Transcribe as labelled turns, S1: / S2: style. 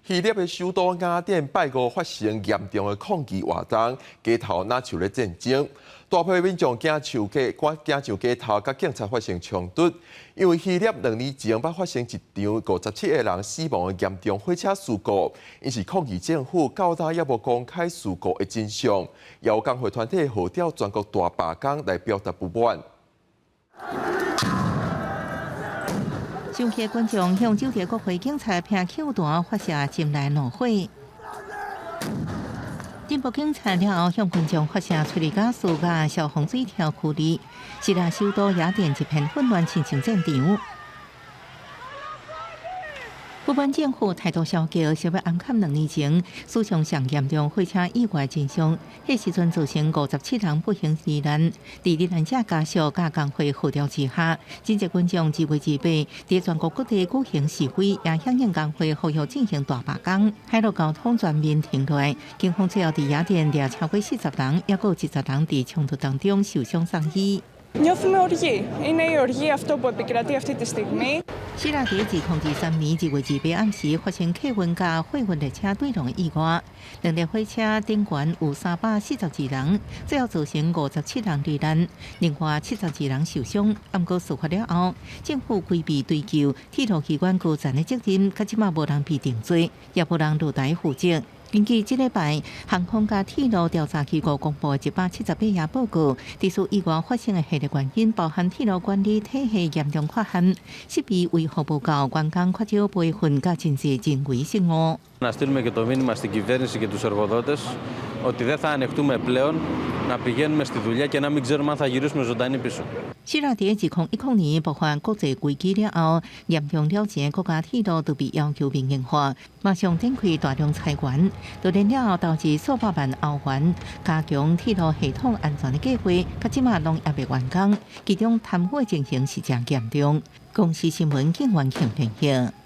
S1: 希臘的首都雅典拜五發生嚴重的抗議活動，街頭若像咧戰爭，大批民眾行上街，行上街頭，佮警察發生衝突。因為希臘2年前捌發生一場57個人死亡的嚴重火車事故，𪜶是抗議政府到今猶無公開事故的真相，有工會團體號召全國大罷工來表達不滿。
S2: 生氣群眾向守佇國會警察拋球彈，發射心內怒火。進步警察了後向群眾發射催淚瓦斯佮消防水柱驅離，希臘首都雅典一片混亂，親像戰場。不滿政府態度消極，想欲掩蓋2年前史上上嚴重火車意外真相。彼時陣造成57人不幸罹難。佇罹難者家屬佮工會號召之下，真濟群眾2月28佇全國各地舉行示威，也響應工會呼籲進行大罷工。海陸交通全面停頓，警方最後佇雅典掠超過40人，猶閣有20人佇衝突當中受傷送醫。
S3: Νιώθουμε οργή. Είναι η οργή αυτό που επικρατεί αυτή τη στιγμή.
S2: 希臘佇2023年2月28暗時發生客運佮貨運列車對撞意外，兩列火車頂懸有342人，最後造成57人罹難，另外72人受傷。毋過事發了後，政府規避追究鐵路機關高層的責任，到這馬無人被定罪，也無人落台負責。根據這禮拜航空佮鐵路調查機構公布的178頁報告，指出意外發生的系列原因，包含鐵路管理體系嚴重缺陷、設備維護無夠、員工缺少培訓佮真濟人為失誤。
S4: Να στείλουμε και το μήνυμα στην κυβέρνηση και τους εργοδότες ότι δεν θα ανεχτούμε πλέον να πηγαίνουμε στη δουλειά και να μην ξέρουμε αν θα γυρίσουμε ζωντανοί πίσω.
S2: 希臘佇2010年爆發國際危機了後，嚴重了錢國家鐵路都被要求民營化，馬上展開大量裁員，就連了後投資數百萬歐元加強鐵路系統安全的計劃，到這馬攏猶未完工，其中貪腐的情形是誠嚴重。公視新聞警員慶編譯。